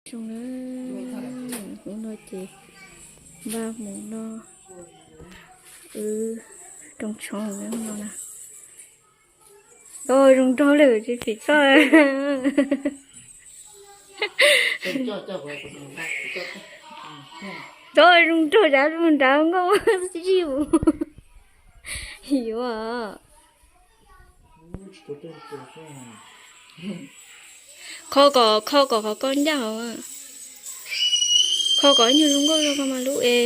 Zoo na, hnub no ces npaj mus noj wb rooj tshoob no na. Tau zoo nraug lawm tsis phim txoj. Tau zoo nraug, nrad zoo nrad nkauj zij mus. Yuav kho kom, kho kom qhov koj ncaj hauv. Kho kom ib nyuag zoo nkauj zoo koj mas lub e.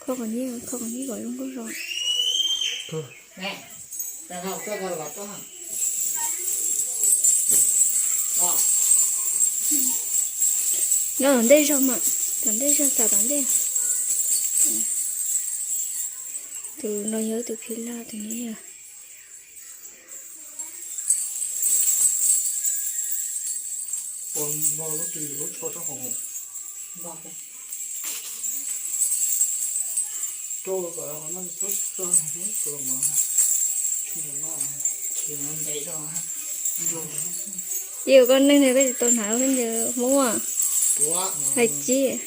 Kho kom, kho kom ib nyuag kom zoo nkauj zoo. Nyob tom ntej zog mas, tom ntej zog, tom ntej. Tus no yog tus phij laj, tus no yog Yog koj neeg tias koj tsis tau hnav lub khaub ncaws Hmoob hais tsis.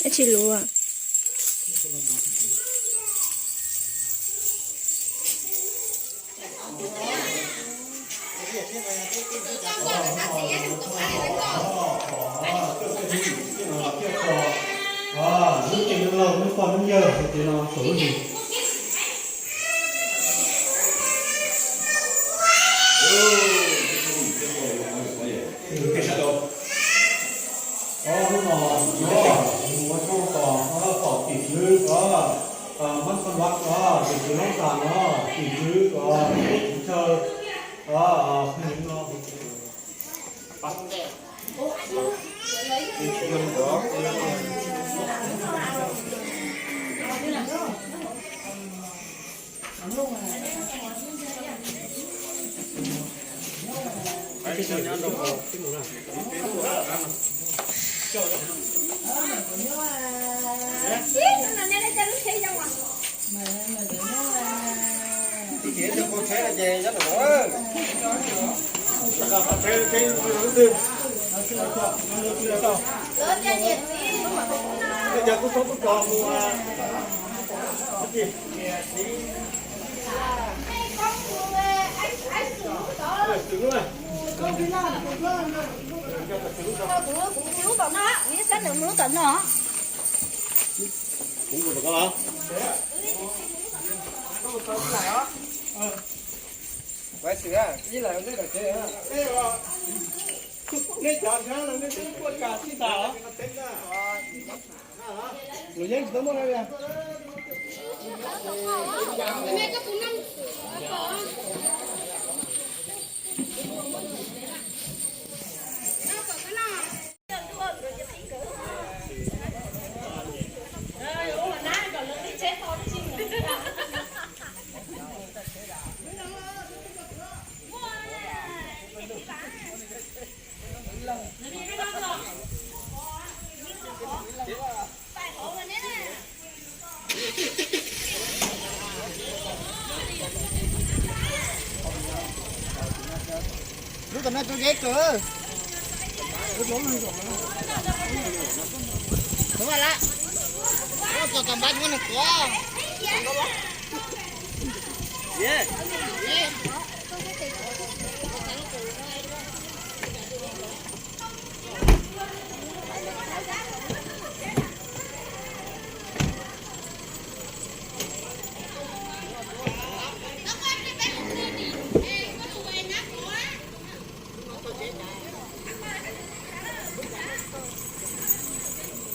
Dab tsi luv? Lub cev laug, lub poj lub yawg hais tias no saum lub hlis. Hnub no mus ua tshoob kom, kom tim tswv, Mab Xas Vam, tim tswv Loob Xas no, tim tswv kom teb tim chaw, pheej no. Lub tom no rau zeb kawg. Thov vaj lab, ua kom kom npab muab nws tuav.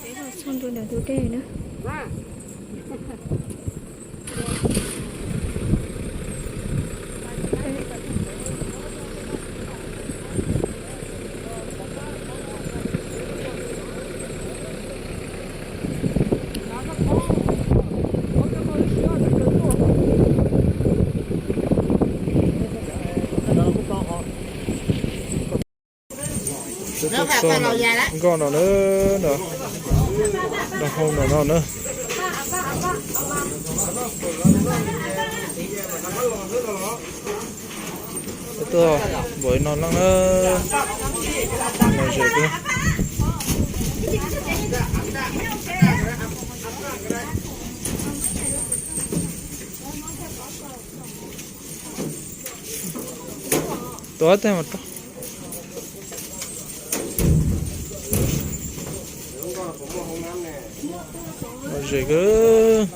Peb los txog ntua ntawm tus dej na. Nkoj no na, nrog hau no no na. Tuaj npaum no leej na, lom zem kawg. Tuav tej mas rau. Lom zem kawg.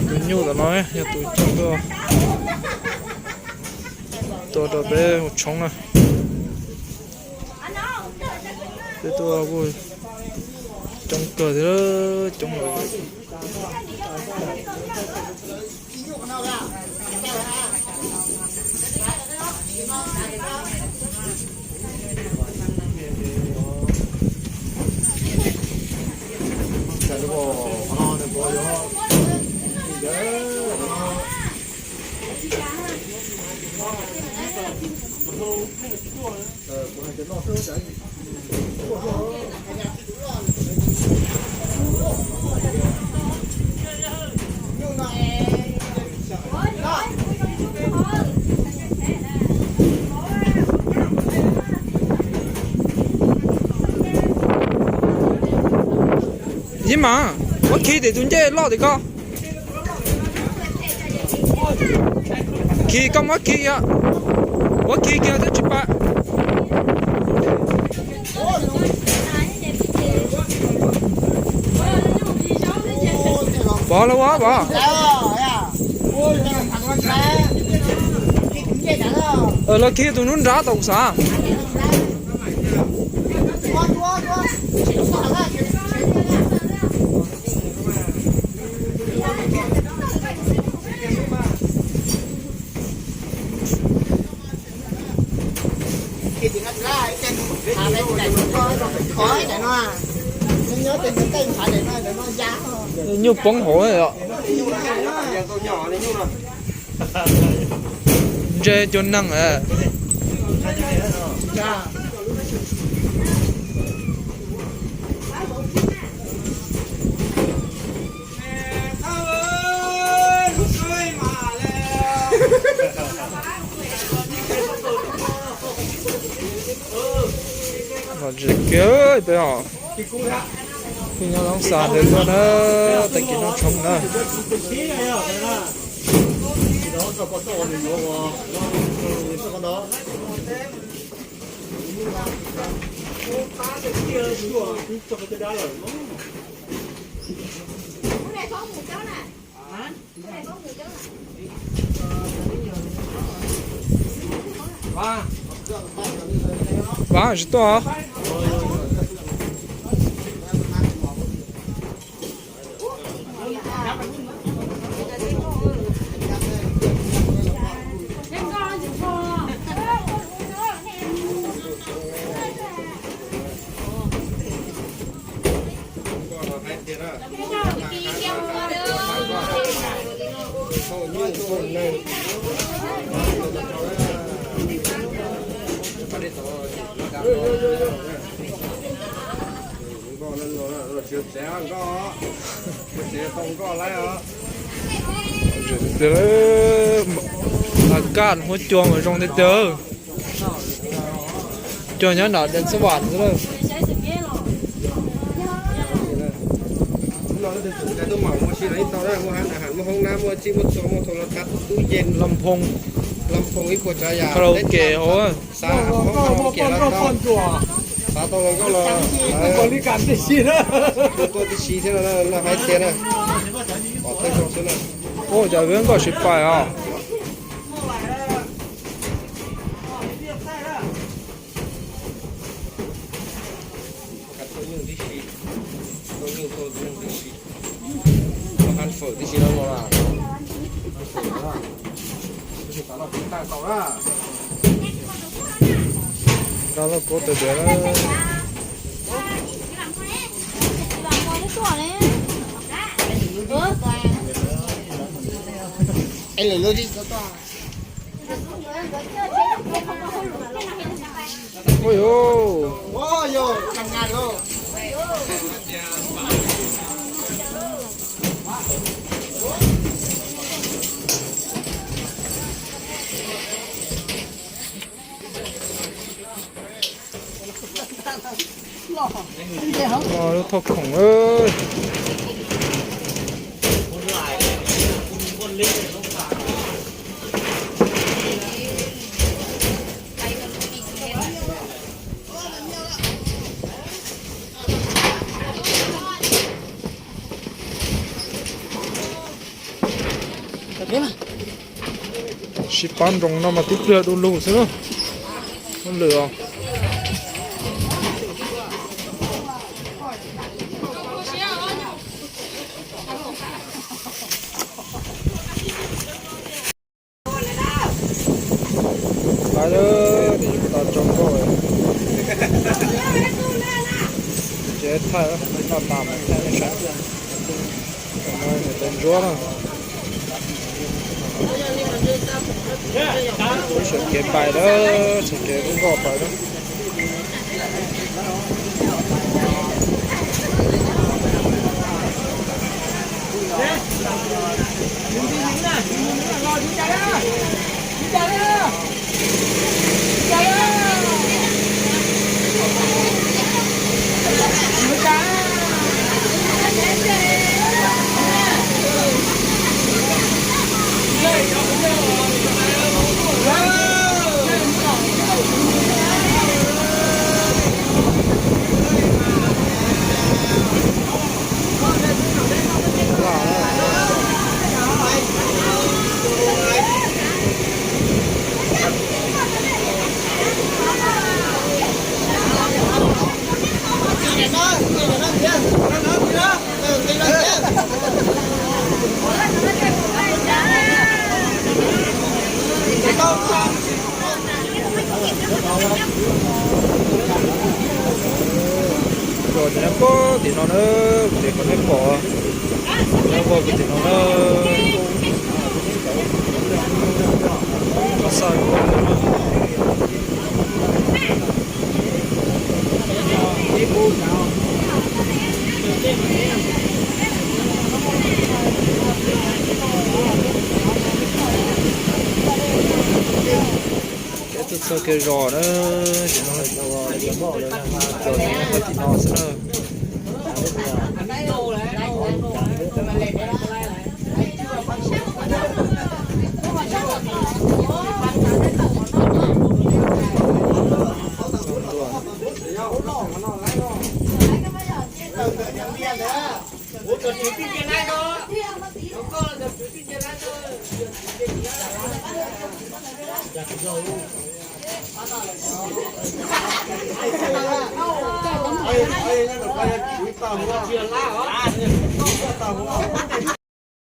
Tus nyuj tom no yog tus coj tuaj, tuaj rau peb ua tshoob na. Peb tuaj kuj coob kawg thiab, coob lawm. Ib mas, muab khi tim tus ncej loj tim ko. Khi koj muab khi, muab khi kiag thiab tsis pa. Pov los ua pov. Los khi tus nub nrab tau kuv xav. Nyuj poob hauv os. Ntse cua neeg. Lom zem kiag peb os. Phooj ywg Loob Xas ntawd tuaj na, tag kis noj tshoob na. Vaj tsis tuaj. Nkoj, nkoj, nkoj, nkoj. Kaj huab cua mas zoo tiag tiag. Cua nyob nram Dee Xab Vam xwb lawm. Muaj hoob nab, muaj txhij, muaj txhua, muaj thoo las thab, tub yees, lam phoo, lam phoo ib puas tsav yam, karaoke hauv. Xav tau los nkauj los, tuaj tib si thiab no, hais tias na, pom tej zoo xwb na. Ua cas wb nkoj sib pais os. Tuaj nyuj tib si, tuaj nyuj tuaj nyuj tib si, tuaj hab fawm tib si no los. Nrog lauj kaub tawm tias na. Ui, lub thauj khoom. Sib pab nroos no mas tib pliag du lug xwb na. Ub lwm os. Lawv tias yus tas tso nkauj, ces thaij noj tas mas thaij nej saib. Ntawm no niam tais ntsuab na. Txoj kev pais lawm, txoj kev lub nkoj pais lawm. Zos ces nyob puag tim no na, kuv ces kom nej pom, nyob puag tim no na. Pab xaj. Peb tuaj txog kiag zos na, ces no, zos ces nyob puag tim no xwb na.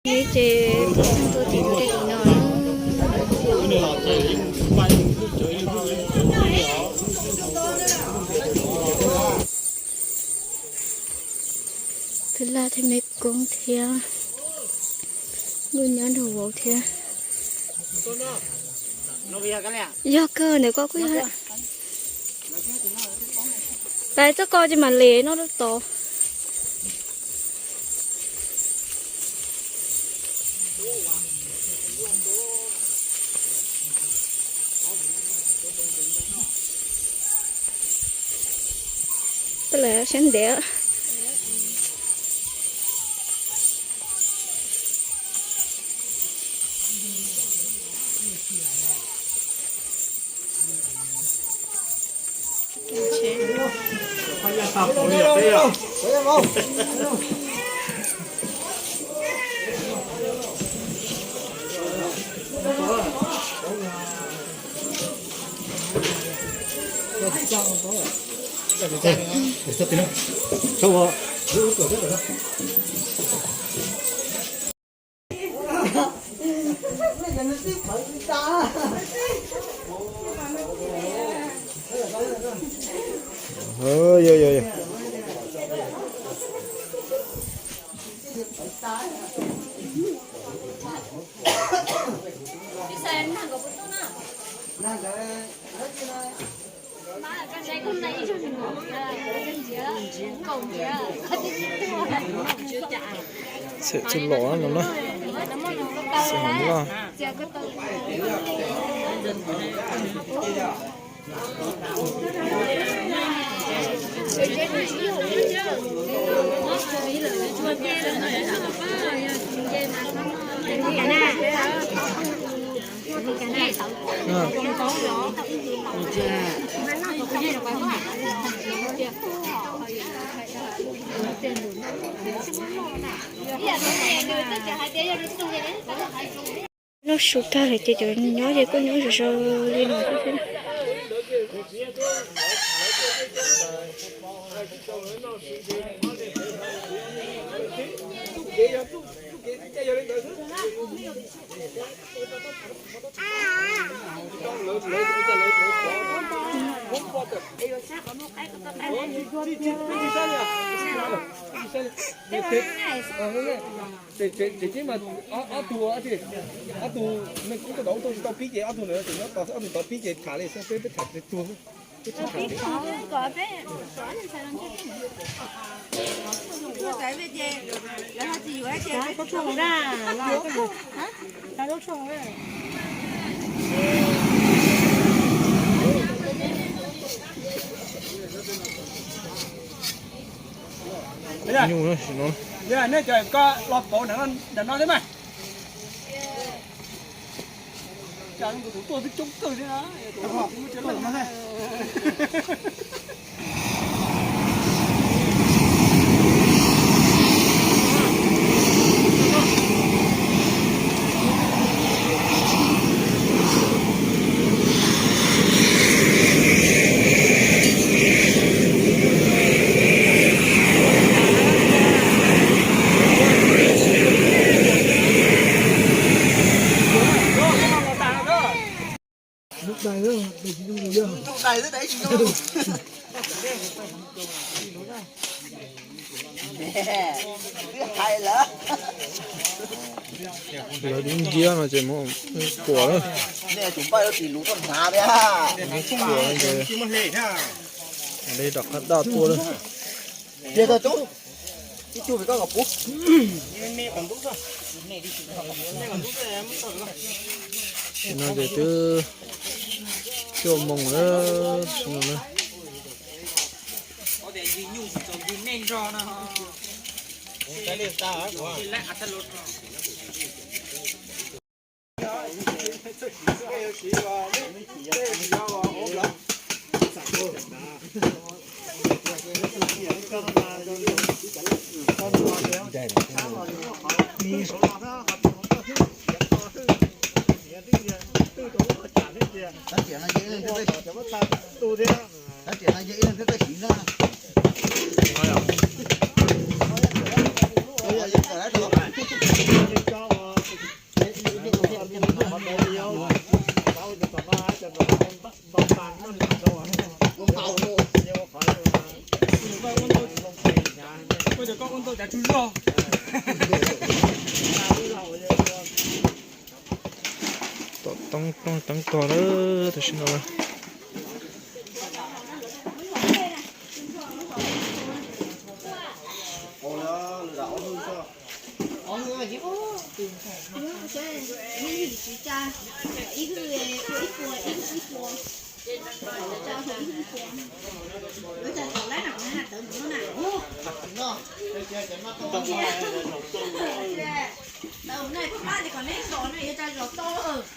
Ces tuaj tim tej no. Thwj Laj thiab Me Koob thiab, kuj nyob nrog vauv thiab. Yog kawg ntawm koj kuj yog. Pais txoj ko ces mam li no rau tod. Peb los siab ntev. Txham txhua los no na. Txham loj. Noj su tag lawm ces cov nyob ces kuj nyob zom zaws li no xwb. Tseem ceeb mas ob tug, ob tug nej kuj tau, tsis tau pib ces ob tug ntawd tseem nyob tos xwb, ob tug tod pib ces tham li xwb, peb peb tham tsis tuag. Nyuj no, nej cov ko los pauv ntawm no thiab mas. Cas tus tuaj twb coob kawg thiab na. Lawv dib nciab no ces mus kuam lawm. Kuam ces li rov qab daj tuaj lawm. Tam sim no ces twb cuaj moos lawm, tam sim no na. Tom toob rooj teeb kog lawm tam sim no.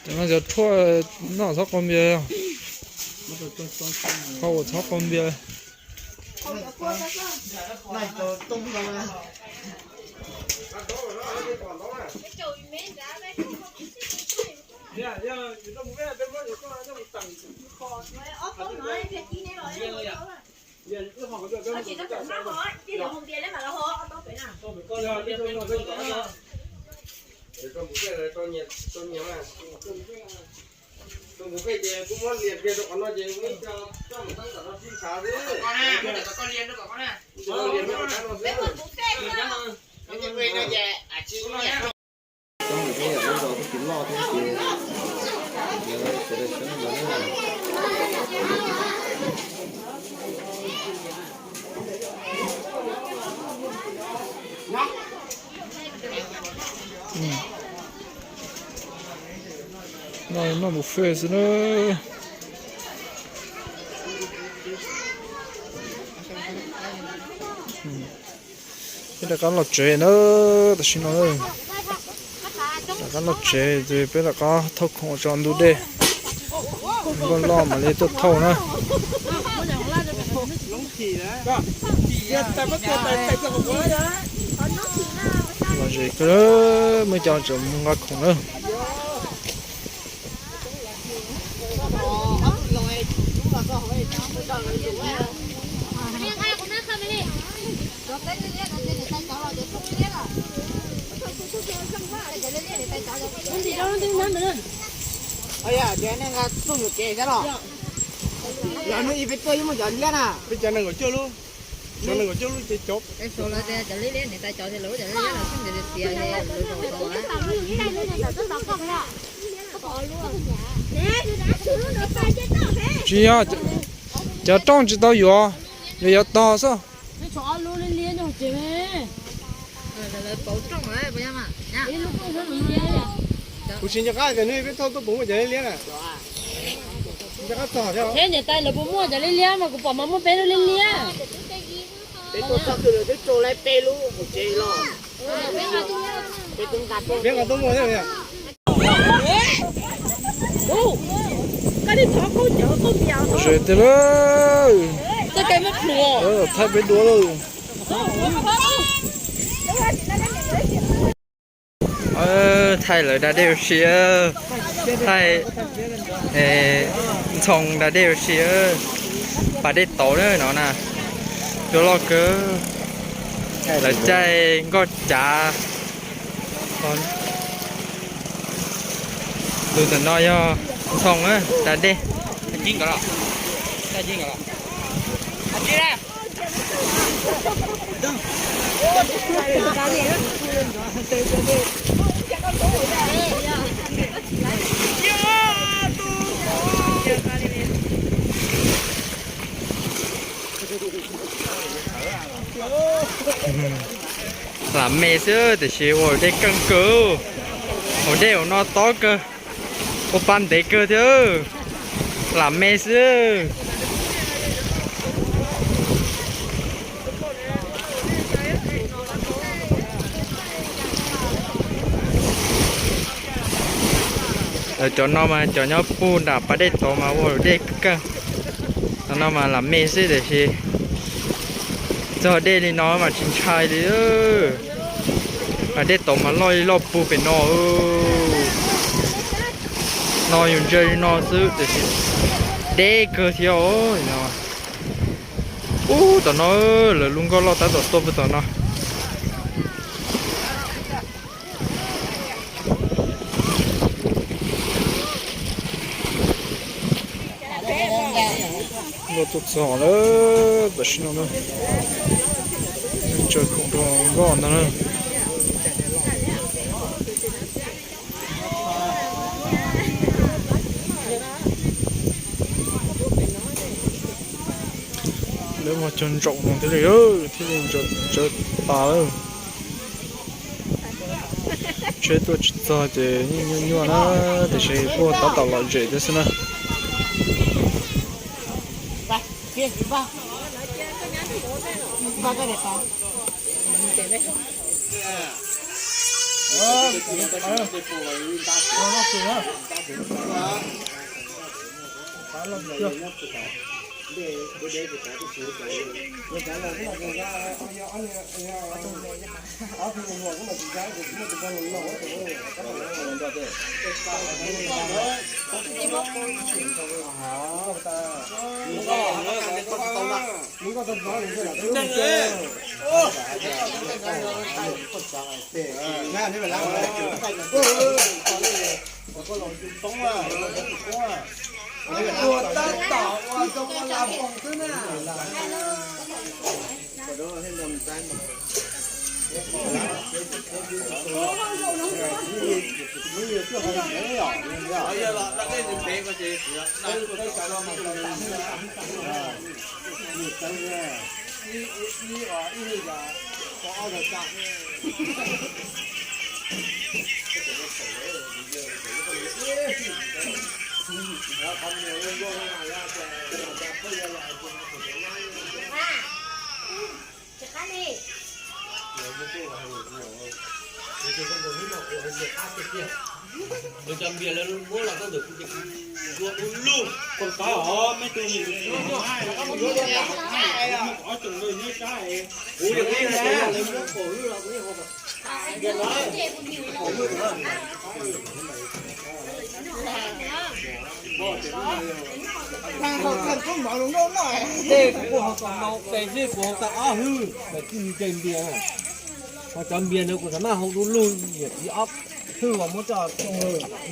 Cov no cov tshuaj noj txhob qaug npias, ho ua txhob qaug npias. Tus npum pej ces kuv muab lias kiag rau qhov no ces muab coj mus txhawb tom no sib ntshav xwb. Coob lawm thiab, yam lub zos kuj tsis loj thiab ces lawv sawv daws sawv ntxov na. Noj buffet xwb na. Peb rov qab los tsev na, tam sim no rov qab los tsev ces peb rov qab thauj khoom tso ntug dej. Nkauj Loj mam li tuaj thauj na. Los ze kawg, muaj cov tseem mus nqa khoom na. Yog nej nqa tuaj yuam kev thiab los? Yog hnub ib peb tuaj yeej muaj cov liab na. Peb cov nees nkaum cuaj lub, cov nees nkaum cuaj lub ces cov. Tsis yog, cov rooj tsis tau yuav, yuav yuav tog xwb. Kuv tsis nco qab tias hnub ib peb thauj tuaj puas muaj cov liab liab na. Nco qab txog thiab. Thiab niam tais lawv puas muaj cov liab liab mas kuv pom mas muaj peb lub liab liab. Peb tuaj txog twg lawv twb tso lawv peb lub hauv tsev los. Peb nqa tuaj muag thiab. Ze tiag lawm. Thaij peb dua lawm. Thaij lawv da dej ua si, thaij Ntxhoo da dej ua si. Pas dej tauv na no na, cua loj kawg. Lawv caij nkoj cav. Tus ntawm no yog Ntxhoo da dej. Lam me xwb tiam sis ua dej keej kawg. Haus dej hauv no tob kawg, ua pa ntev kawg thiab. Lam me xwb. Cov no mas cov nyob puag nram pas dej tod mas ua dej kawg. Cov no mas lam me xwb tiam sis txog dej li no mas tsis ntshai li. Pas dej tod mas loj li loj puag pem no. No yus ntsia li no xwb tiam sis deb kawg thiab os no. Ub, tom no lawv lub nkoj loj tab tom tuaj puag tom no. Nkoj tuaj txog lawm tam sim no na. Tsaws khoom rau nkoj ntag na. Lawv mas cog ntsaum no thiaj li, thiaj li ntsaws tas lawm. Tsheb tuaj tsis txog ces yeej nyuaj nyuaj na, tiam sis kuj tab tom lom zem thiab xwb na. Ua tab tom ua zoo ua la foom xwb na. Cov npias lawv muab los tau ntawm kuv ces kuv zuaj du lug. Kuv qab os, mej tug nim ob tsoom lawv nyob sab es kuv yog ib tug lawv muab kaum lwj los kuv yeej haus. Tej kuv haus tau ntau tes xwb, kuv haus tau ob hwj, mas tij nws ceg npias. Ho cov npias ntawd kuv txawm maj haus du lug, yam txiv ob hwj uas muab coj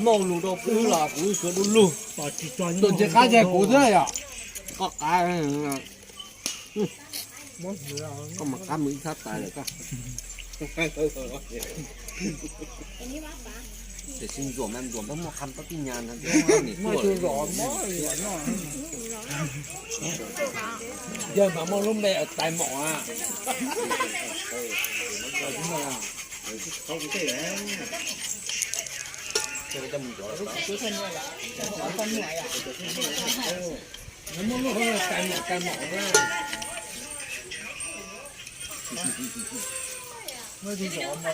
mauj lus rau peb los kuv suav du lug. Tus ntsej qab ces kuv xwb yom. Koj qab, koj mas qab mus ib sab tais lawm koj. Tiam sis ntxuam mas ntxuam npawg muaj qha pab tij nyas ntag. Yawg mas muaj lub npe tais maum a. Muaj lub tais maum, tais maum na.